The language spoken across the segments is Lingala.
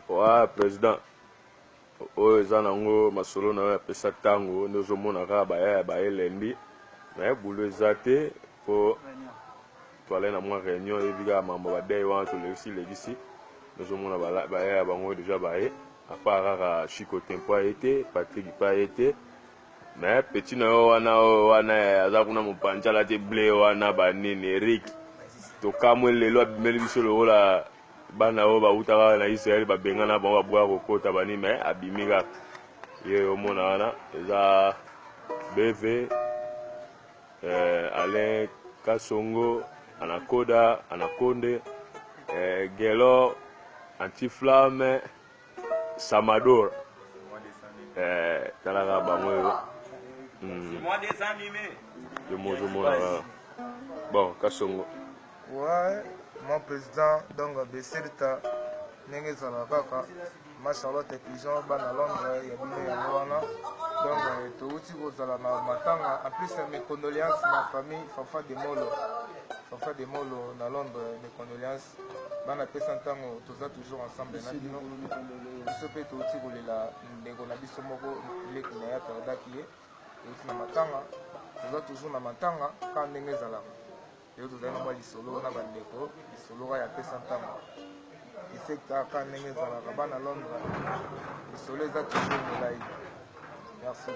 Ouais president oyo eza nango masolo na yo ya pesa tango nde ozomona kaka bayaya baye lundi mais boulot eza te po toale na mwa réunion oyebi kaka mambo badei wana tolekisi lekisi nde ozomona bayaya bango deja baye apart kaka Chico Tempo aye te Patrick pe aye te mais petit na yo wana oyo wana eh, aza kuna mopanzi alati ble wana banini Eric tokamwe lelo abimeli biso lokola bana oyo bawutaka na Israël babengana bango babwaka kokota bani mais abimi kaka ye omona wana eza BV eh, Alain Kasongo Anakoda Anakonde eh, Gelor Antiflamme Samador eh, talaka bango oyo mm. yo mozomona kaka bon Kasongo Ouais, mon président, donc Besselta, ndenge ezalaka kaka ma Charlotte Pigeon bana Londres ya bino yango wana donc euh, touti kozala na matanga en plus mes condoléances na famille Fafa de Molo Fafa de Molo na Londres mes condoléances bana pesa ntango toza toujours ensemble na bino biso mpe touti kolela ndeko na biso moko leki na ye aperdaki ye touti na matanga toza toujours na matanga kaka ndenge ezalaka Lelo tozali na mwa lisolo na bandeko, lisolo kaka ya pesa ntango. Esekta kaka ndenge ezalaka bana Londres, lisolo eza toujours molai. Merci.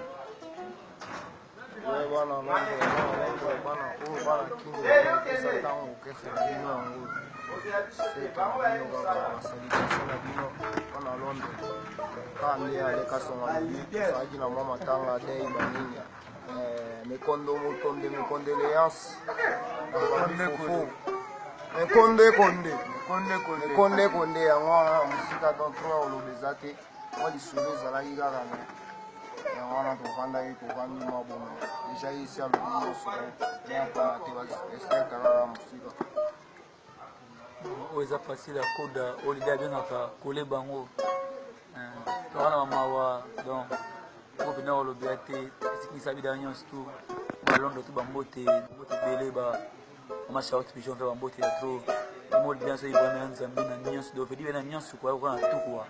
Ouais, bana Londres, bana Londres, bana oyo bana Kin, pesa ntango orchestre na bino yango. Sekta na bino kaka basalutation na bino bana Londres. Kaka nde aleka songa lobi, tozalaki na mwa matanga dei banini. Eh, mekondo mokonde mekondoleance na famille fofo mekonde konde mekonde konde yango wana mosika donc trop ya koloba eza te mwa lisolo ezalaki kaka me yango wana tovandaki tovandi mwa bomo deja ye esi alobi nyonso yapona te baesekaka kaka mosika oyo eza facile ya koda oyo lide abengaka kole bango eh, toza na bamawa donc oyo mpenza kolobela te esikisa bida nyonso tu balondo tu bambote bambote ebele ba mama charlotte pigeon mpe bambote ya trop emolida nyonso ibrahim ya nzambe na nyonso donc vedi na nyonso kwa na tu kwa.